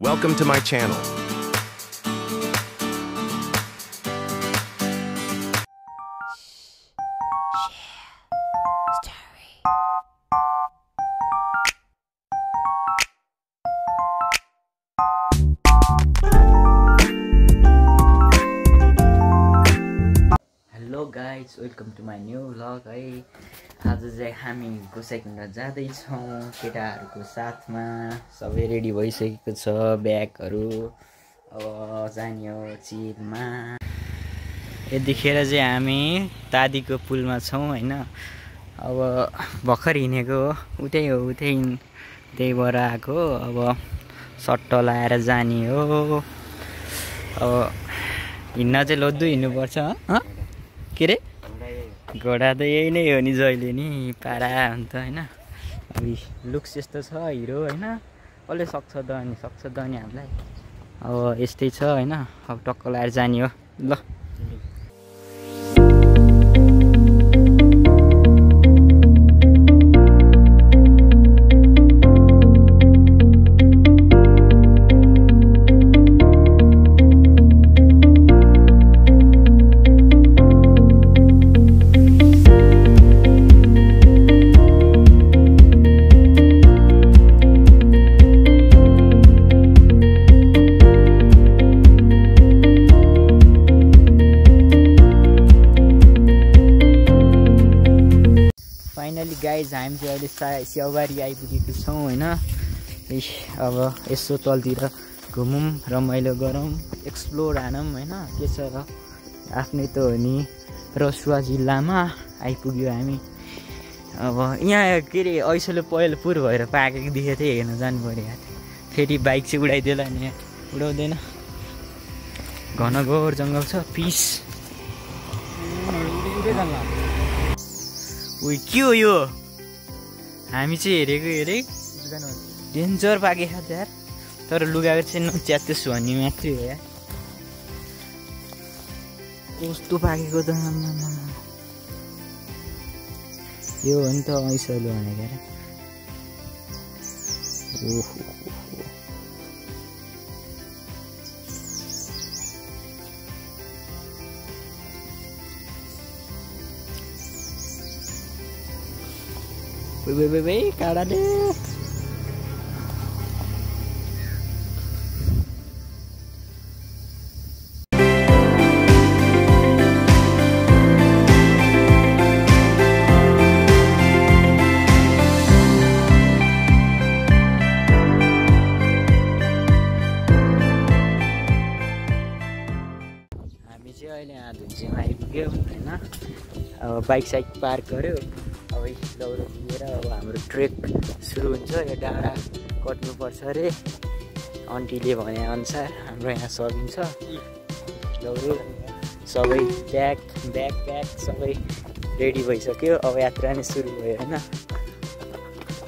Welcome to my channel. Hello guys, welcome to my new vlog है। आज चाहिँ हामी गोसाइकुण्ड जाँदैछौँ केटाहरूको साथमा। सबै रेडी भइसकेको छ, ब्यागहरू अब जाने हो चिरमा। यतिखेर चाहिँ हामी तादीको पुलमा छौँ हैन। अब भर्खर हिँडेको हो, उतै हो त्यहीबाट आएको। अब सट्ट लाएर जाने हो। अब हिँड्न चाहिँ लोद्धु हिँड्नुपर्छ। के रे घोडा त यही नै हो नि, जहिले नि पारा हुन्छ हैन। अब लुक्स यस्तो छ हिरो हैन, कसले सक्छ त अनि हामीलाई। अब यस्तै छ हैन। अब टक्क लाएर जाने हो ल। फाइनली गाइज हामी चाहिँ अहिले स्याउबारी आइपुगेको छौँ होइन। अब यसो तलतिर घुमौँ, रमाइलो गरौँ, एक्सप्लोर हानौँ होइन। के छ र आफ्नै त हो नि। रसुवा जिल्लामा आइपुग्यो हामी। अब यहाँ के अरे ऐसोले पहिलो पुर भएर पाकेको देखेको थिएँ, हेर्न जानु पऱ्यो यार। फेरि बाइक चाहिँ उडाइदिएला नि, यहाँ उडाउँदैन। घनघोर जङ्गल छ, पिस। उयो के हो यो? हामी चाहिँ हेरेको डेन्जर पाकेको छ यार। तर लुगाको चाहिँ नच्यात्योस् भन्ने मात्रै हो यार। कस्तो पाकेको त यो हो नि त ऐसोले भनेको यार। ओहो Wait, kalah deh. हामी चाहिँ अहिले यहाँ धुन्चीमा आइपुग्यो हैन। अब बाइक साइक पार्क गर्यो। अब लौरो लिएर अब हाम्रो ट्रेक सुरु हुन्छ। यो डाँडा कट्नुपर्छ अरे, आन्टीले भने अनुसार। हाम्रो यहाँ सकिन्छ लौरो सबै ब्याग सबै रेडी भइसक्यो। अब यात्रा नै सुरु भयो होइन।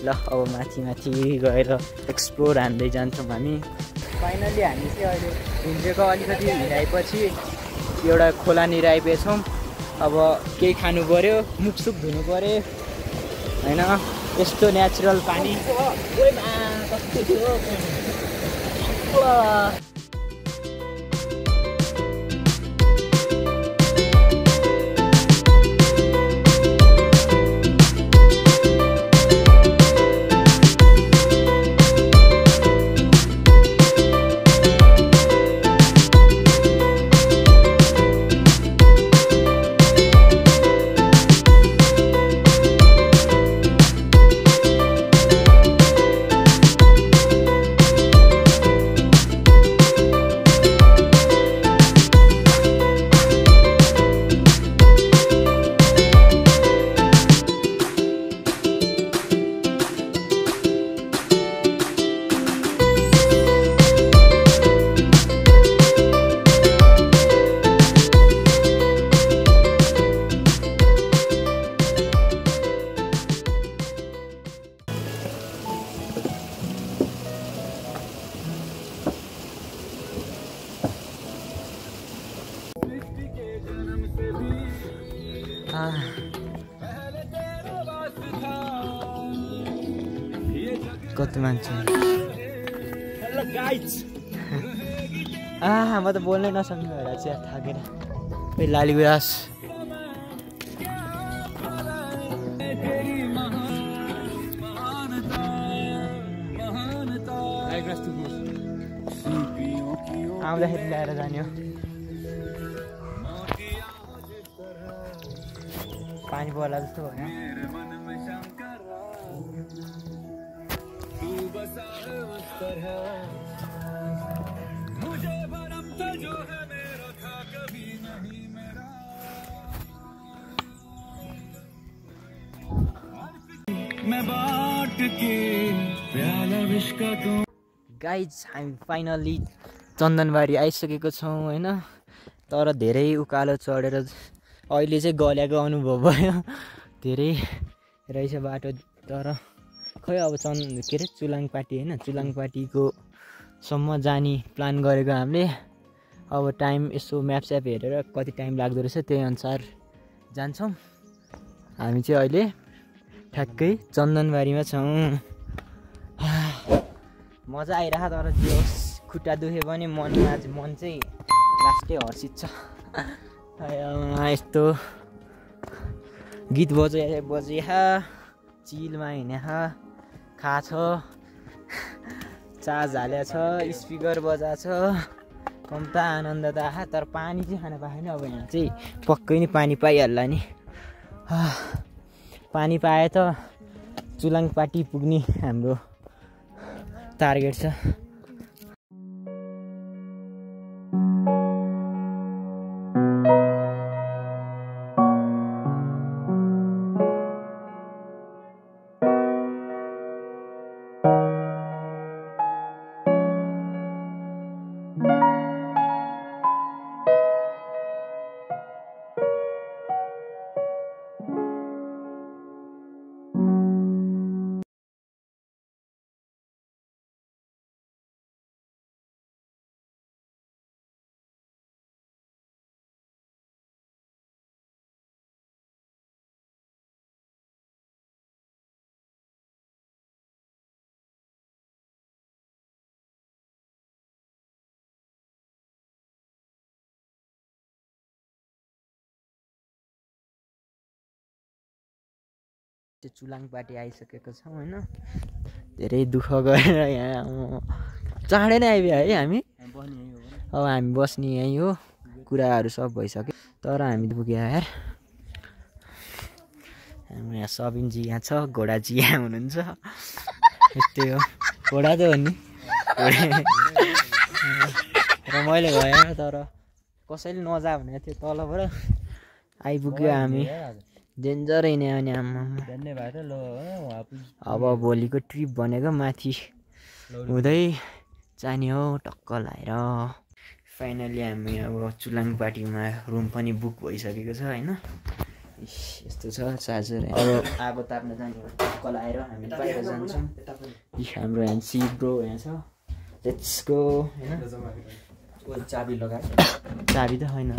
ल अब माथि गएर एक्सप्लोर हान्दै जान्छौँ हामी। फाइनली हामी चाहिँ अहिले धुन्चेको अलिकति हिँडाएपछि एउटा खोलानिर आइपुगेछौँ। अब केही खानु पऱ्यो, मुखसुख धुनु पऱ्यो हैन। यस्तो नेचुरल पानी। कति मान्छे म त बोल्नै नसक्ने भएर चाहिँ थाकेर लाली गुराँस आउँदाखेरि ल्याएर जाने हो पानी पर्ला जस्तो भयो गाइज हामी फाइनली चन्दनबारी आइसकेको छौँ होइन तर धेरै उकालो चढेर अहिले चाहिँ गलेको अनुभव भयो धेरै रहेछ बाटो तर खै अब के अरे चुलाङपाटी होइन चुलाङपाटीको सम्म जाने प्लान गरेको हामीले अब टाइम यसो म्यापस्याप हेरेर कति टाइम लाग्दो रहेछ त्यही अनुसार जान्छौँ हामी चाहिँ अहिले ठ्याक्कै चन्दनबारीमा छौँ मजा आइरह तर जे होस् खुट्टा दुखे पनि मन चाहिँ लास्टै हर्षित छ यस्तो गीत बजिहा चिलमा हिँड्या खा छ चार्ज हाल्या छ स्पिकर बजा छ कम्ता आनन्द त आहा तर पानी चाहिँ खान पाएन अब यहाँ चाहिँ पक्कै नि पानी पाइहाल्ला नि पानी पाए त चुलाङपाटी पुग्ने हाम्रो टार्गेट छ चुलाङपाटी आइसकेको छौँ होइन धेरै दुःख गरेर यहाँ चाँडै नै आइपुग्यो है हामी अब हामी बस्ने यहीँ हो कुराहरू सब भइसक्यो तर हामी पुग्यो यार हाम्रो यहाँ सबिनजी यहाँ छ घोडाजी यहाँ हुनुहुन्छ यस्तै हो घोडा त हो नि रमाइलो भयो तर कसैले नजा भनेको थियो तलबाट आइपुग्यो हामी डेन्जर हिँड्यो भने अब भोलिको ट्रिप भनेको माथि हुँदै जाने हो टक्क लाएर फाइनली हामी अब चुलाङपाटीमा रुम पनि बुक भइसकेको छ होइन यस्तो छ चार्जर अब आगो ताप्न जाने हो टक्क लाएर हामी बाहिर जान्छौँ हाम्रो यहाँ ब्रो यहाँ छ लेट्स गो होइन चाबी लगाएर चाबी त छैन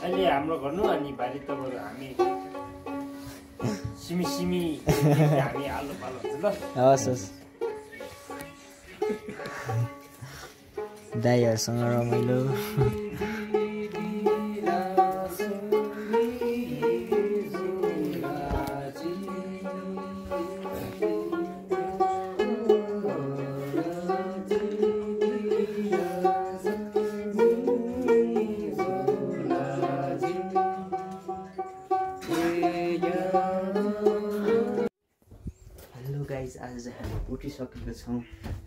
अहिले हाम्रो गर्नु अनि बारी त हामी सिमी हामी आलो पालो हुन्छ ल हस् हस् दाइहरूसँग रमाइलो आज चाहिँ हामी उठिसकेको छौँ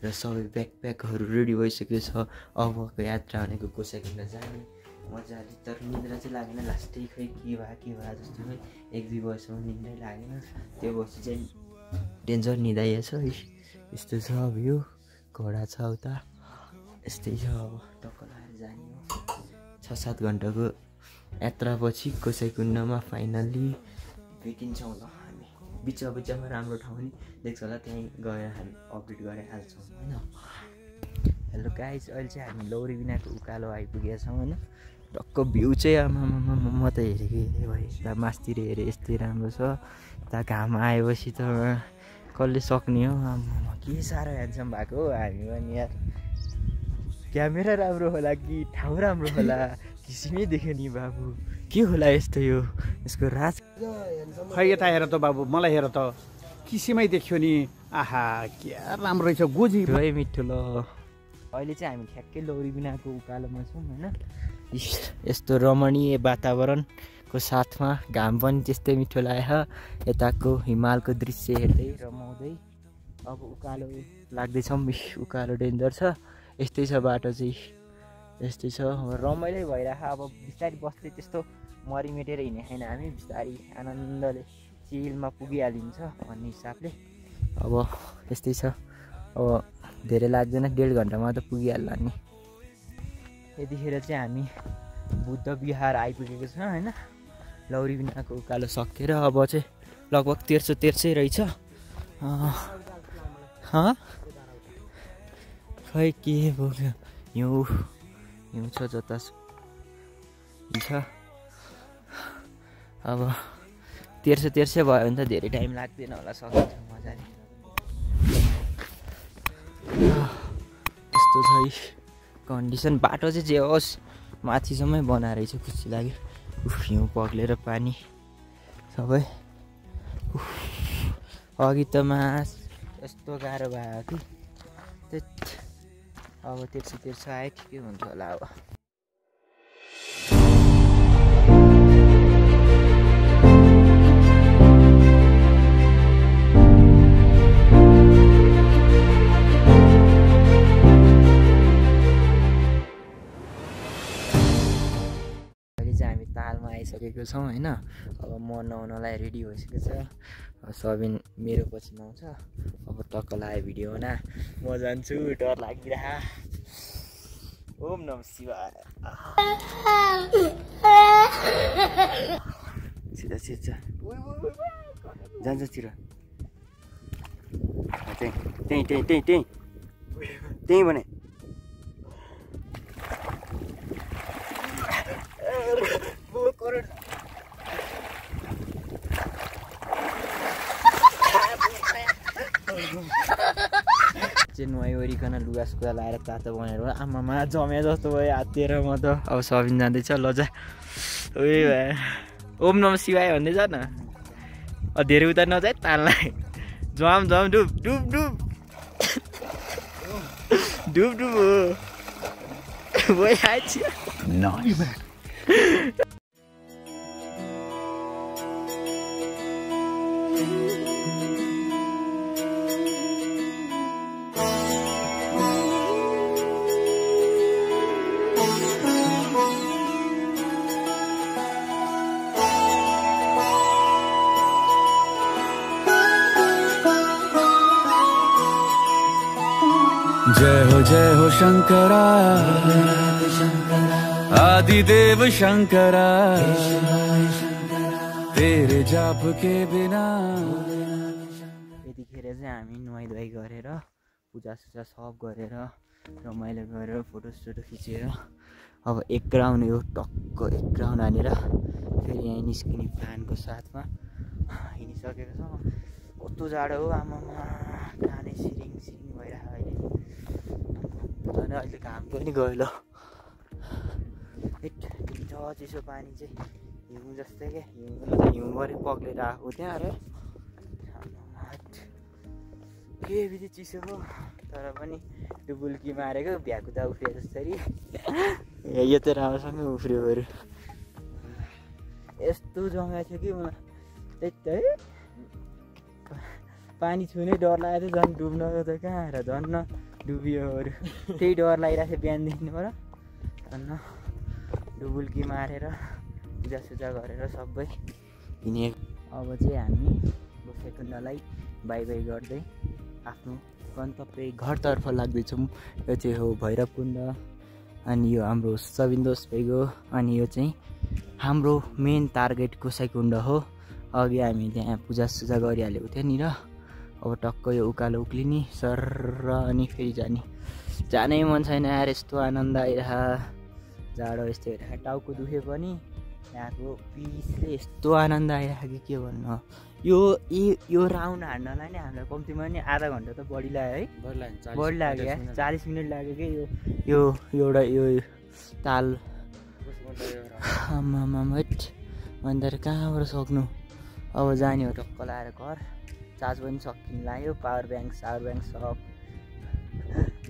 र सबै ब्याकप्याकहरू रेडी भइसकेको छ अबको यात्रा भनेको गोसाइकुण्ड जाने मजाले तर निद्रा चाहिँ लागेन लास्टै खै के भयो जस्तो खै 1-2 बजीसम्म निद्रै लागेन त्यो बसी चाहिँ डेन्जर निदाइएको छ यस्तो छ अब यो घोडा छ उता यस्तै छ अब टक्क लगाएर जाने हो 6-7 घन्टाको यात्रापछि गोसाइकुण्डमा फाइनल्ली भेटिन्छौँ ल बिचमा राम्रो ठाउँ नि देख्छ होला त्यहीँ गएर हामी अपडेट गरिहाल्छौँ होइन हेलो गाइज अहिले चाहिँ हामी लौरी बिनाको उकालो आइपुगेका छौँ होइन टक्क भ्यू चाहिँ आमामा म त हेरेको हेरेँ भाइ यता मासतिर हेरेँ यस्तै राम्रो छ यता घाम आएपछि त कसले सक्ने हो आमामा के साह्रो ह्यान्डसम भएको हो हामी पनि यार क्यामेरा राम्रो होला कि ठाउँ राम्रो होला किसिमै देख्यो नि बाबु के होला यस्तो यो यसको राज खै यता हेर त बाबु मलाई हेर त किसिमै देख्यो नि आहा क्या राम्रो रहेछ गोजी है मिठो ल अहिले चाहिँ हामी ठ्याक्कै लौरी बिनाको उकालोमा छौँ होइन यस्तो रमणीय वातावरणको साथमा घाम पनि त्यस्तै मिठो लाग्यो यताको हिमालको दृश्य हेर्दै रमाउँदै अब उकालो लाग्दैछौँ उकालो डेन्जर छ यस्तै छ बाटो चाहिँ यस्तै छ रमाइलो भइरहेको अब बिस्तारै बस्दै त्यस्तो मरिमेटेर हिँडेको छैन हामी बिस्तारै आनन्दले चिलमा पुगिहालिन्छ भन्ने हिसाबले अब यस्तै छ अब धेरै लाग्दैन 1.5 घन्टामा त पुगिहाल्ला नि यतिखेर चाहिँ हामी बुद्ध विहार आइपुगेको छ होइन लौरी बिनाको उकालो सकेर अब चाहिँ लगभग 1300 रहेछ खै के भयो हिउँ छ जता छ अब 1300 भयो भने त धेरै टाइम लाग्दैन होला सकिन्छ मजाले यस्तो छ कन्डिसन बाटो चाहिँ जे होस् माथिसम्मै बनाएर चाहिँ खुसी लाग्यो हिउँ पग्लेर पानी सबै अघि त यस्तो गाह्रो भयो कि अब 1300 आयो ठिकै हुन्छ होला अब तालमा आइसकेको छौँ होइन अब म नुहाउनलाई रेडी भइसकेको छ सबिन मेरो पछि नुहाउँछ अब टक्क लाग्यो भिडियो हुन म जान्छु डर लागिरह ओम नमः शिवाय सिधा जान्छ तिर त्यही भने नुहाइवरिकन लुगासुगा लाएर तातो बनाएर आमामा जम्या जस्तो भयो हातेर म त अब सबिन जाँदैछ लजा उयो भयो ओम नमः शिवाय भन्दै जा न धेरै उता नजाए ताललाई झम डुब डुब डुब डुब डुब हो भइहाल्छ जय हो शंकरा आदिदेव शंकरा तेरे जाप के बिना यतिखेर चाहिँ हामी नुहाइधुवाइ गरेर पूजासुजा सब गरेर रमाइलो गरेर फोटोसोटो खिचेर अब एक राउन्ड यो टक्क एक राउन्ड हानेर फेरि यहाँ निस्किने प्लानको साथमा हिँडिसकेको छौँ कस्तो जाडो हो आमामा खाने सिरिङ भइरहेको अहिले अनि अहिले घाम पनि गयो ल चिसो पानी चाहिँ हिउँ जस्तै क्या हिउँभरि पग्लेर आएको त्यहाँ र के बित्ति चिसो हो तर पनि डुबुल्की मारेको भ्याकुता उफ्रियो जसरी यो त राम्रोसँग उफ्रियो बरु यस्तो जग्गा थियो कि त्यही त है पानी छुनै डर लागेको थियो झन् डुब्न त कहाँ आएर झन् डुबियो बरु त्यही डर लागिरहेको थियो बिहानदेखिबाट झन् डुबुल्की मारेर पूजासुजा गरेर सबै हिँडे अब चाहिँ हामी गोसाइकुण्डलाई बाई बाई गर्दै आफ्नो गन्तव्य घरतर्फ लाग्दैछौँ यो चाहिँ हो भैरवकुण्ड अनि यो हाम्रो सबिन्दोस भइगयो अनि यो चाहिँ हाम्रो मेन टार्गेट गोसाइकुण्ड हो अघि हामी त्यहाँ पूजासुजा गरिहालेको थियो नि र अब टक्क यो उकालो उक्लिने सर अनि फेरि जाने जानै मन छैन यार यस्तो आनन्द आइरह जाडो यस्तै भइरहेको टाउको दुखे पनि यहाँको पिसले यस्तो आनन्द आइरहेको के भन्नु यो राउन्ड हान्नलाई नै हामीलाई कम्तीमा नि आधा घन्टा त बढी लाग्यो है बढी लाग्यो क्या 40 मिनट लाग्यो कि यो एउटा यो ताल आमामामट अन्त कहाँबाट सक्नु अब जाने हो टक्क लाएर घर चार्ज पनि सकिन लाग्यो पावर ब्याङ्क सब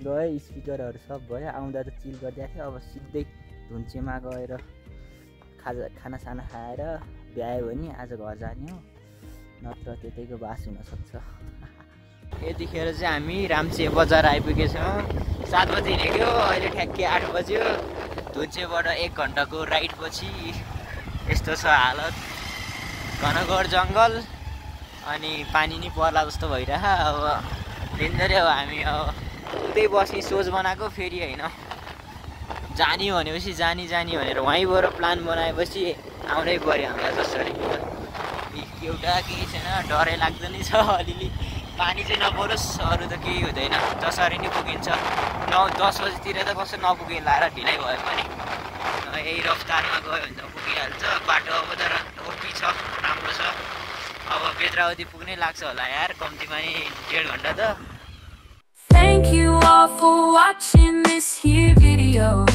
गयो स्पिकरहरू सब भयो आउँदा त चिल गरिदिएको थियो अब सिधै धुन्चेमा गएर खानासाना खाएर भ्यायो भने आज घर जाने हो नत्र त्यतैको बास हुनसक्छ यतिखेर चाहिँ हामी राम्चे बजार आइपुगेछौँ 7 बजी हिँडेको अहिले ठ्याक्कै 8 बज्यो धुन्चेबाट 1 घन्टाको राइडपछि यस्तो छ हालत घनघोर जङ्गल अनि पानी नि पर्ला जस्तो भइरह अब डेन्जरै हो हामी अब उतै बस्ने सोच बनाएको फेरि होइन जाने भनेपछि जाने भनेर वहीँबाट प्लान बनाएपछि आउनै पर्यो हामीलाई जसरी एउटा केही छैन डरै लाग्दैन छ अलिअलि पानी चाहिँ नपरोस् अरू त केही हुँदैन जसरी नै पुगिन्छ 9-10 बजीतिर त कसो नपुगे लाएर ढिलाइ भयो पनि यही रफ्तारमा गयो भने त पुगिहाल्छ बाटो अब त ओके छ राम्रो छ अब बेत्रावती पुग्नै लाग्छ होला यार कम्तीमा नि 1.5 घन्टा त Thank you all for watching this here video.